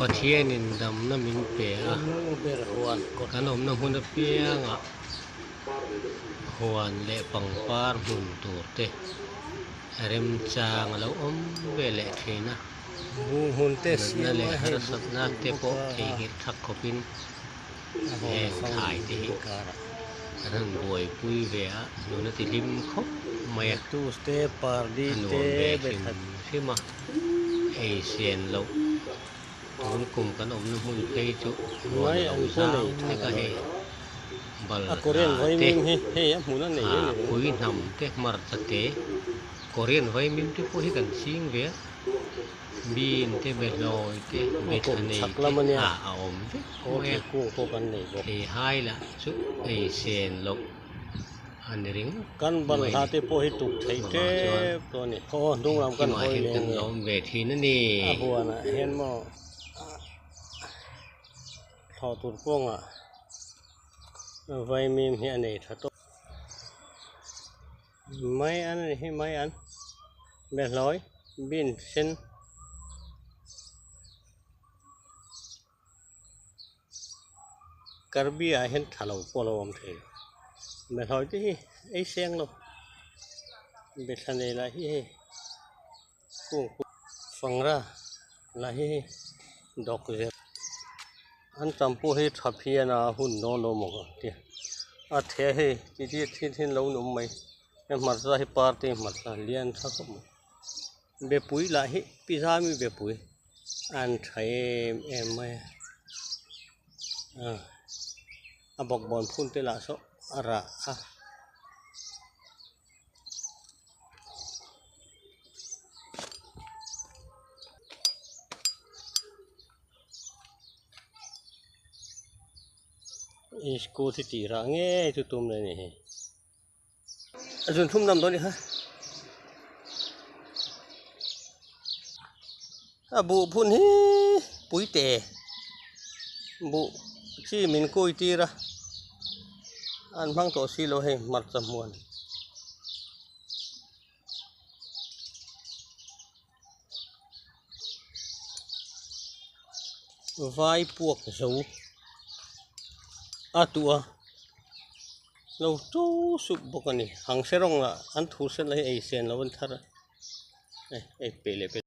ປະທຽນນິນດຳນຳມິນເປອະ ກັນອົມນຳຮຸນຕະປຽງອະ ຫວນແລະປັງປານຮຸນຕູເຕ ເຣັມຈາງລາວອົມເວແລະເທນະ ນະເລຫະຣະສັດນາເຕໂປເທຫິດທັກເຂົາປິນ ແຫ່ງຖ່າຍເຕຫິ ອັນນັ້ນບວຍປຸຍແວອະ ນຸນະຕິລິມເຂົາແມ່ ອະນຸເວຊິມ ເຊມະ ເອເຊນໂລກ ຮຸນກຸມກັນອົມນຳຮຸນເພຈຸ ໄມອັນໂຄເນ ເທກະເຮ ບາລາເຕ ຫາ ຄຸຍນຳເຕ ມາຣຕະເຕ ໂຄຣຽນໄວມິມເຕ ໂປຮິກັນຊິງເວ ບີນເຕ ເບໂລຍເຕ ເບທາເນເຕ ອາອາອົມເຕ ເອຮາຍລະ ຊຸ ເອເຊນໂລກ ອັນເຣັງ ກັນບັນຫາເຕໂປຮິຕຸກໄທເຕ ໂຕນີ້ ໂອ້ ດຸງລຳກັນໂຫຍເນ ເວທີນັ້ນນີ້ ອາຫົວນະ ເຫັນໝໍ ທໍ່ຕຸດໂປ່ງອະ ໄວມີມເຮອະເນທະໂຕ ໄມ້ອັນນີ້ ໄມ້ອັນ ແບດຮ້ອຍ ບິນເຊັນ ກາເບຍ ເຫັນທະເຫຼົາໂປໂລມເທ ແບດຮ້ອຍຕິ ໄອແສງໂລ ເບທາເນລາຮີ ກຸງກຸ ຟັງຣາ ລາຮີ ດອກເຈັດ ອັນຈຳໂປເຮທະເພຍນາ ຮຸນໂນໂລມອກເຕ ອາເທເຮ ຕິເທທິນເຫັນລາວນຸມໄມ ເຫັນມັດສາເຮປາເຕ ມັດສາລຽນທະກະມ ເບປຸຍລະເຮ ປິຊາມີເບປຸຍ ອັນໄທເອັມໄມ ອາ ອາບັກບອນພຸນເຕລະໂຊ ອາຣະອາ ອີສໂກຊິຕີຣະເງ ຈຸຕຸມເລີຍນີ້ ອາຈຸນທຸມນຳໂຕນີ້ຮະ ອາບຸພຸນຮີ ປຸຍເຕ ບຸຊີມິນກຸຍຕີຣະ ອັນພັງໂຕຊີໂລເຮ ມັດຈະມວນ ວາຍປວກເຊົາ ອາຕົວ ລາວໂຕສຸບບົກອັນນີ້ ຫັງເຊຣົງລະ ອັນທູເຊັນລະເຮ ເອເຊນລະວັນທະລະ ເອ ເອເປເລເປ